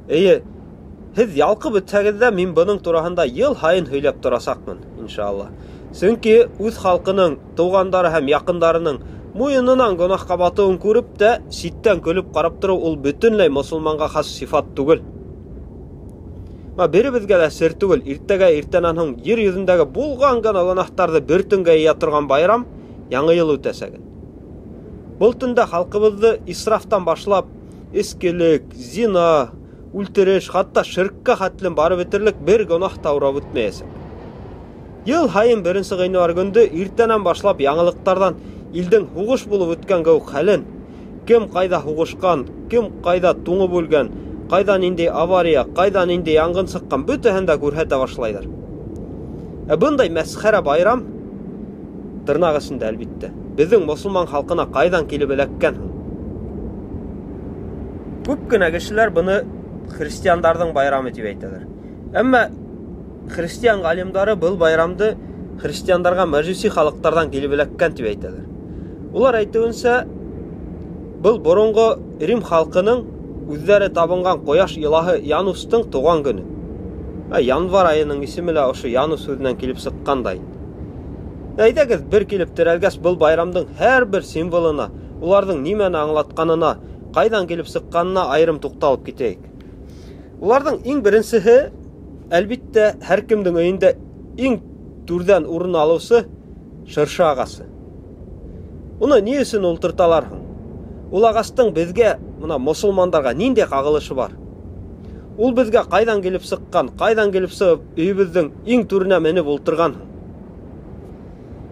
Эйе, һеҙ ялҡып бөтһәгеҙ ҙә, мин бының тураһында йыл һайын һөйләп торасаҡмын, иншалла. Сөнки үҙ халҡының, туғандары һәм яҡындарының муйынынан гонаһҡа батыуын күреп тә, ситтән көлөп ҡарап тороу ул бөтөнләй мосолманға хас сифат түгел. Беребеҙгә лә сер түгел, иртәгә иртәнән һуң ер йөҙөндәге булған ғына гонаһтарҙы бер төнгә йыя торған байрам Яңы йыл үтәсәген. Был төндә халҡыбыҙҙы исрафтан башлап, эскелек, зина, үлтереш, хатта ширккә хәтлем барып етерлек бер гонаһ та урап үтмәйәсәк. Йыл һайын 1 ғинуар көндө иртәнән башлап яңылыҡтарҙан илдең һуғыш булып үткән кеүек хәлен, кем ҡайҙа һуғышҡан, кем ҡайҙа туңып үлгән, ҡайҙа ниндәй авария, ҡайҙа ниндәй янғын сыҡҡан, бөтәһен дә күрһәтә башлайҙар. Ә бындай мәсхәрә байрам тырнаҡ эсендә, әлбиттә, беҙҙең мосолман халҡына ҡайҙан килеп эләккән һуң? Күп кенә кешеләр быны христиандарҙың байрамы тип әйтәләр. Әммә христиан ғалимдары был байрамды христиандарға мәжүси халыҡтарҙан килеп эләккән тип әйтәләр. Улар әйтеүенсә, был боронғо Рим халҡының үҙҙәре табынған ҡояш илаһы Янустың тыуған көнө. Ә январ айының исеме лә ошо Янус һүҙенән килеп сыҡҡан да инде. Әйҙәгеҙ, бер килеп терәлгәс, был байрамдың һәр бер символына, уларҙың нимәне аңлатҡанына, ҡайҙан килеп сыҡҡанына айырым туҡталып китәйек. Уларҙың иң беренсеһе, әлбиттә, һәр кемдең өйөндә иң түрҙән урын алыусы шыршы ағасы. Уны ни өсөн ултырталар һуң? Ул ағастың беҙгә, мына мосолмандарға ниндәй ҡағылышы бар? Ул беҙгә ҡайҙан килеп сыҡҡан, ҡайҙан килеп сығып өйөбөҙҙөң иң түренә менеп ултырған һуң?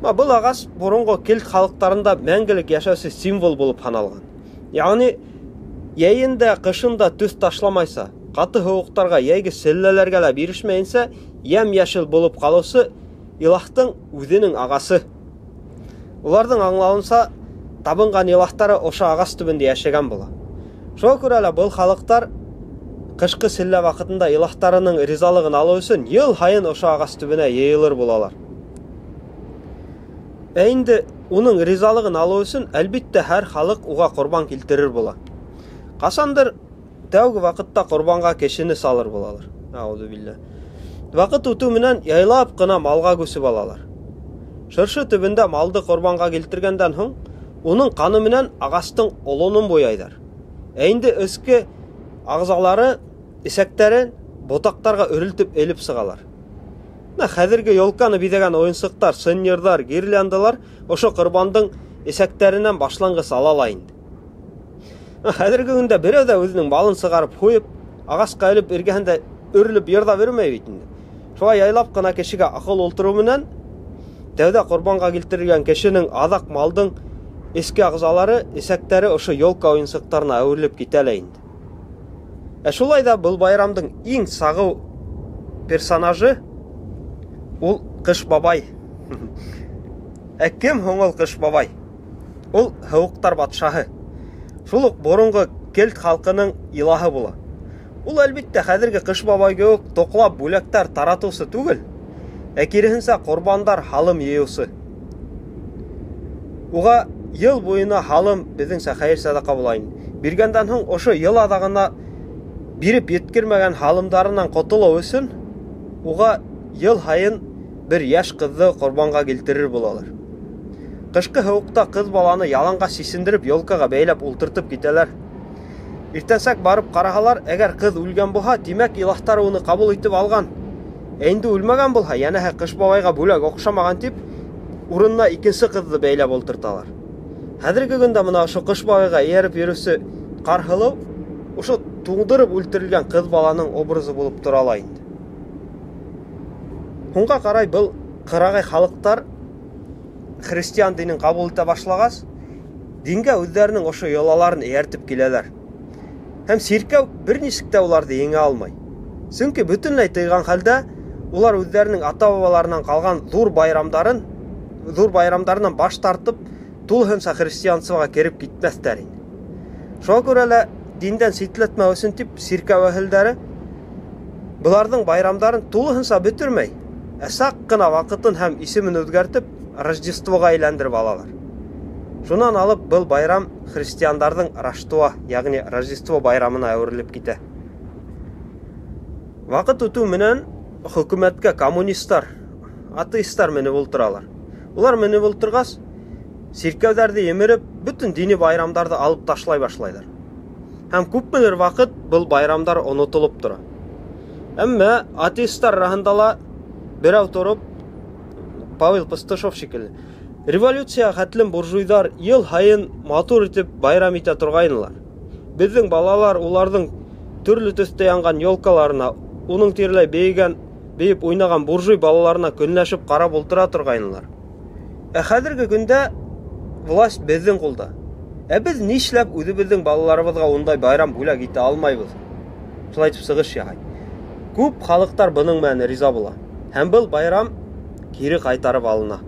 Был ағас боронғо кельт халыҡтарында мәңгелек йәшәүсе символ булып һаналған. Ягъни йәйен дә, ҡышын да төҫ ташламайса, ҡаты һыуыҡтарға, йәйге селләләргә лә бирешмәйенсә, йәм-йәшел булып ҡалыусы илаһтың үҙенең ағасы. Уларҙың аңлауынса, табынған илаһтары ошо ағас төбөндә йәшәгән була. Шуға күрә лә был халыҡтар ҡышҡы селлә ваҡытында илаһтарының ризалығын алыу өсөн йыл һайын ошо ағас төбөнә йыйылыр булалар. Ә инде уның ризалығын алыу өсөн, әлбиттә, һәр халыҡ уға ҡорбан килтерер була. Ҡасандыр тәүге ваҡытта ҡорбанға кешене салыр булалар. Аузубилла. Ваҡыт үтеү менән яйлап ҡына малға күсеп алалар. Шыршы төбөндә малды ҡорбанға килтергәндән һуң, уның ҡаны менән ағастың олонон буяйҙар. Ә инде эске ағзалары, эсәктәрен ботаҡтарға өрөлтөп элеп сығалар. Мына хәҙерге елканы биҙәгән уйынсыҡтар, сынйырҙар, гирляндалар ошо ҡорбандың эсәктәренән башланғыс ала ла инде. Хәҙерге көндә берәү ҙә үҙенең малын сығарып һуйып, ағасҡа элеп, эргәһендә өрөлөп йырҙап йөрөмәй бит инде. Шулай яйлап ҡына кешегә аҡыл ултырыу менән тәүҙә ҡорбанға килтерелгән кешенең аҙаҡ малдың эске ағзалары, эсәктәре ошо елка уйынсыҡтарына әүерелеп китә лә инде. Ә шулай ҙа был байрамдың иң сағыу персонажы ул Ҡыш бабай. Ә кем һуң ул Ҡыш бабай? Ул һыуыҡтар батшаһы. Шул уҡ боронғо кельт халҡының илаһы була. Ул әлбиттә хәҙерге Ҡыш бабай кеүек тоҡлап бүләктәр таратыусы түгел, ә киреһенсә ҡорбандар һалым йыйыусы. Уға йыл буйына һалым, беҙҙеңсә хәйер садаҡа була инде. Биргәндән һуң ошо йыл аҙағына биреп еткермәгән һалымдарынан ҡотолоу өсөн уға йыл һайын бер йәш ҡыҙҙы ҡорбанға килтерер булалар. Ҡышҡы һыуыҡта ҡыҙ баланы яланғас сисендереп елкаға бәйләп ултыртып китәләр. Иртәнсәк барып ҡараһалар, әгәр ҡыҙ үлгән булһа, тимәк илаһтар уны ҡабул итеп алған. Ә инде үлмәгән булһа, йәнәһе Ҡыш бабайға бүләк оҡшамаған тип, урынына икенсе ҡыҙҙы бәйләп ултырталар. Хәҙерге көндә мына ошо Ҡыш бабайға эйәреп йөрөүсе Ҡарһылыу ошо туңдырып үлтерелгән ҡыҙ баланың образы булып тора ла инде. Һуңға ҡарай был ҡырағай халыҡтар христиан динен ҡабул итә башлағас, дингә үҙҙәренең ошо йолаларын эйәртеп киләләр. Һәм сиркәү бер нисек тә уларҙы еңә алмай. Сөнки бөтөнләй тыйған хәлдә улар үҙҙәренең ата-бабаларынан ҡалған ҙур байрамдарынан баш тартып, тулыһынса христианствоға кереп китмәҫтәр инде. Шуға күрә лә диндән ситләтмәү өсөн тип сиркәү әһелдәре быларҙың байрамдарын тулыһынса бөтөрмәй, ә саҡ ҡына ваҡытын һәм исемен үҙгәртеп, Рождествоға әйләндереп алалар. Шунан алып был байрам христиандарҙың Раштуа, йәғни Рождество байрамына әүерелеп китә. Ваҡыт үтеү менән хөкүмәткә коммунистар, атеистар менеп ултыралар. Улар менеп ултырғас, сиркәүҙәрҙе емереп, бөтөн дини байрамдарҙы алып ташлай башлайҙар. Һәм күпмелер ваҡыт был байрамдар онотолоп тора. Әммә атеистар араһында ла берәү тороп, Павел Пастушов шикелле, революция хәтлем буржуйҙар йыл һайын матур итеп байрам итә торғайнылар. Беҙҙең балалар уларҙың төрлө төҫтә янған елкаларына, уның тирәләй бейегән, бейеп уйнаған буржуй балаларына көнләшеп ҡарап ултыра торғайнылар. Ә хәҙерге көндә власть беҙҙең ҡулда. Ә беҙ нишләп үҙебеҙҙең балаларыбыҙға ундай байрам бүләк итә алмайбыҙ? Шулай итеп сығыш яһай. Күп халыҡтар бының менән риза була. Һәм был байрам кире ҡайтарып алына.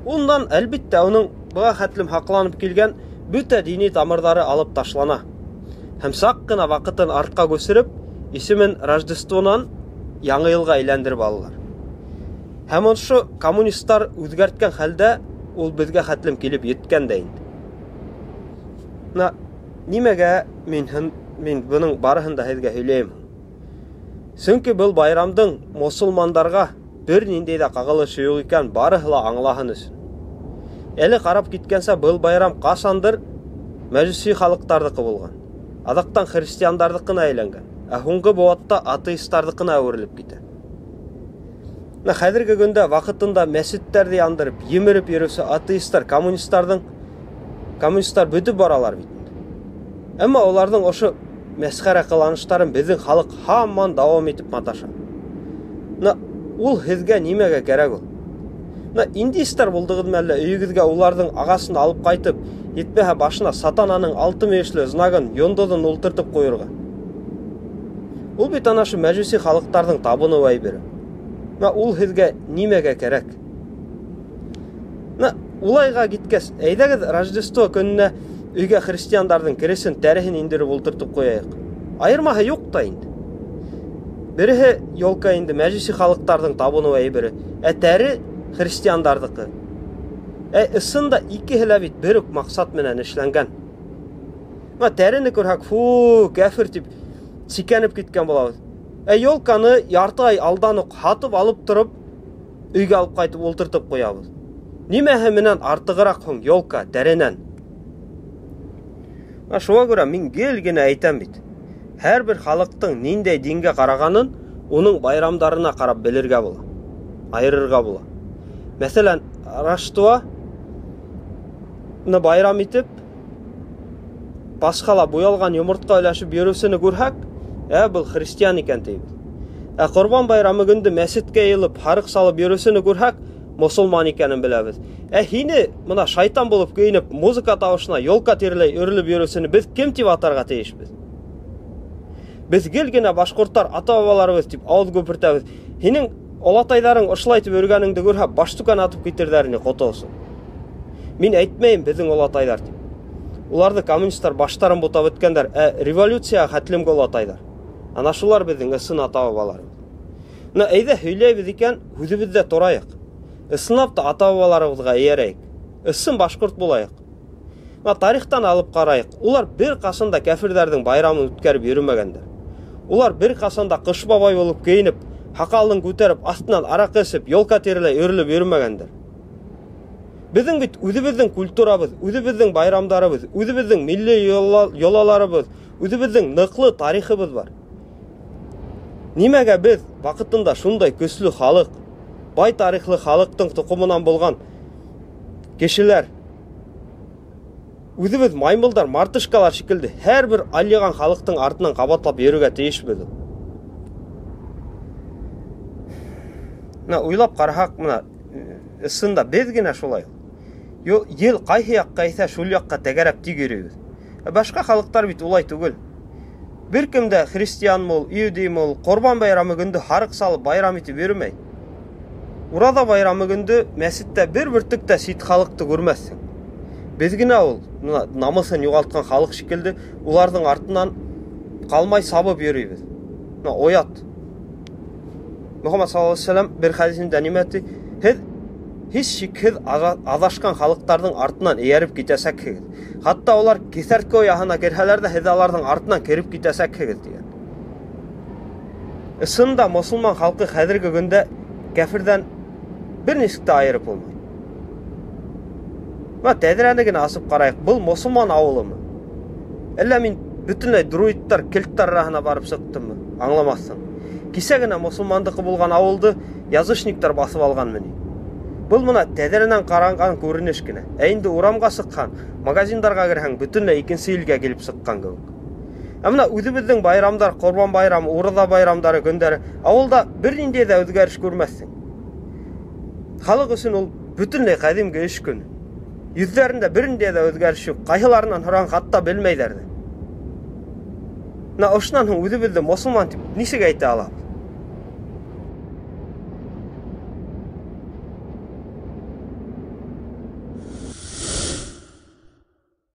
Ундан, әлбиттә, уның быға хәтлем һаҡланып килгән бөтә дини тамырҙары алып ташлана. Һәм саҡ ҡына ваҡытын артҡа күсереп, исемен Рождествонан Яңы йылға әйләндереп алалар. Һәм ошо коммунисттар үҙгәрткән хәлдә ул беҙгә хәтлем килеп еткән дә инде. Мына нимәгә мин бының барыһын да һеҙгә һөйләйем? Сөнки был байрамдың мосолмандарға бер ниндәй ҙә ҡағылышы юҡ икән, барыһы ла аңлаһын өсөн. Әле ҡарап киткәнсә, был байрам ҡасандыр мәжүси халыҡтарҙыҡы булған. Аҙаҡтан христиандарҙыҡына әйләнгән. Ә һуңғы быуатта атеистарҙыҡына әүерелеп китә. Мына хәҙерге көндә ваҡытында мәсеттәрҙе яндырып, емереп йөрөүсе атеистар, коммунисттар бөтөп баралар бит инде. Әммә уларҙың ошо мәсхәрә ҡыланыштарын беҙҙең халыҡ һаман дауам итеп маташа. Мына ул һеҙгә нимәгә кәрәк ул? Мына индейстар булдығыҙмы әллә өйөгөҙгә уларҙың ағасын алып ҡайтып, етмәһә башына сатананың алты мөйөшлө знагын, йондоҙон ултыртып ҡуйырға? Ул бит ана ошо мәжүси халыҡтарҙың табыныу әйбере. Мына ул һеҙгә нимәгә кәрәк? Мына улайға киткәс, әйҙәгеҙ Рождество көнөнә өйгә христиандарҙың кересен, тәреһен индереп ултыртып ҡуяйыҡ. Айырмаһы юҡ та инде. Береһе елка инде мәжүси халыҡтарҙың табыныу әйбере, ә тәре христиандарҙыҡы. Ә ысын да икеһе лә бит бер үк маҡсат менән эшләнгән. Мына тәрене күрһәк, фу, кәфер тип сикәнеп киткән булабыҙ. Ә елканы ярты ай алдан уҡ һатып алып тороп, өйгә алып ҡайтып ултыртып ҡуябыҙ. Нимәһе менән артығыраҡ һуң елка тәренән? Мына шуға күрә мин гел генә әйтәм бит. Һәр бер халыҡтың ниндәй дингә ҡарағанын уның байрамдарына ҡарап белергә була, айырырға була. Мәҫәлән, Раштуаны байрам итеп, Пасхала буялған йомортҡа өләшеп йөрөүсене күрһәк, был христиан икән тейбеҙ. Ә Ҡорбан байрамы көндө мәсеткә йыйылып, һарыҡ салып йөрөүсене күрһәк, мосолман икәнен беләбеҙ. Ә һине мына шайтан булып кейенеп, музыка тауышына елка тирәләй өрөлөп йөрөүсене беҙ кем тип атарға тейешбеҙ? Беҙ гел генә башҡорттар ата-бабаларыбыҙ тип ауыҙ күпертәбеҙ. Һинең олатайҙарың ошолай итеп өргәнеңде күрһә, баштүкән атып китерҙәр ине, ҡото осһон. Мин әйтмәйем беҙҙең олатайҙар тип. Уларҙы коммунисттар баштарын бутап бөткәндәр, ә революция хәтлемге олатайҙар. Ана шулар беҙҙең ысын ата-бабаларыбыҙ. Мына әйҙә һөйләйбеҙ икән, һүҙебеҙҙә торайыҡ. Ысынлап та ата-бабаларыбыҙға эйәрәйек. Ысын башҡорт булайыҡ. Мына тарихтан алып ҡарайыҡ. Улар бер ҡасан да кәферҙәрҙең байрамын үткәреп йөрөмәгәндәр. Улар бер ҡасан да ҡыш бабай булып кейенеп, һаҡалын күтәреп, аҫтынан араҡы эсеп, елка тирәләй өрөлөп йөрөмәгәндәр. Беҙҙең бит үҙебеҙҙең культурабыҙ, үҙебеҙҙең байрамдарыбыҙ, үҙебеҙҙең милли йолаларыбыҙ, үҙебеҙҙең ныҡлы тарихыбыҙ бар. Нимәгә беҙ ваҡытында шундай көслө халыҡ, бай тарихлы халыҡтың тоҡомонан булған кешеләр, үҙебеҙ маймылдар, мартышкалар шикелле һәр бер алйыған халыҡтың артынан ҡабатлап йөрөргә тейешбеҙ? Мына уйлап ҡараһаҡ, мына ысын да беҙ генә шулай. Ел ҡайһы яҡҡа иҫә, шул яҡҡа тәгәрәп тик йөрөйбөҙ. Ә башҡа халыҡтар бит улай түгел. Бер кем дә христианмы ул, иудеймы ул, Ҡорбан байрамы көндө һарыҡ салып байрам итеп йөрөмәй. Ураҙа байрамы көндө мәсеттә бер бөртөк тә сит халыҡты күрмәҫһең. Беҙ генә ул, мына намыҫын юғалтҡан халыҡ шикелле, уларҙың артынан ҡалмай сабып йөрөйбөҙ. Мына оят. Мөхәммәд саллаллаһу алейһи ва сәлләм бер хәдисендә нимә ти? Һеҙ һис шикһеҙ аҙашҡан халыҡтарҙың артынан эйәреп китәсәкһегеҙ. Хатта улар кеҫәртке ояһына керһәләр ҙә, һеҙ аларҙың артынан кереп китәсәкһегеҙ тигән. Ысында мосолман халҡы хәҙерге көндә кәферҙән бер нисек тә айырып булмай. Мына тәҙрәне генә асып ҡарайыҡ, был мосолман ауылымы? Әллә мин бөтөнләй друидтар, кельттар араһына барып сыҡтыммы? Аңламаҫһың. Кисә генә мосолмандыҡы булған ауылды язычниктар баҫып алғанмы ни? Был мына тәҙрәнән ҡаранған күренеш кенә. Ә инде урамға сыҡһаң, магазиндарға керһәң, бөтөнләй икенсе илгә килеп сыҡҡан кеүек. Ә мына үҙебеҙҙең байрамдар, Ҡорбан байрамы, Ураҙа байрамдары көндәре ауылда бер ниндәй ҙә үҙгәреш күрмәҫһең. Халыҡ өсөн ул бөтөнләй ҡәҙимге эш көнө. Йөҙҙәрендә бер ниндәй ҙә үҙгәреш юҡ. Ҡайһыларынан һораған хатта белмәйҙәр ҙә. Мына ошонан һуң үҙебеҙҙе мосолман тип нисек әйтә алабыҙ?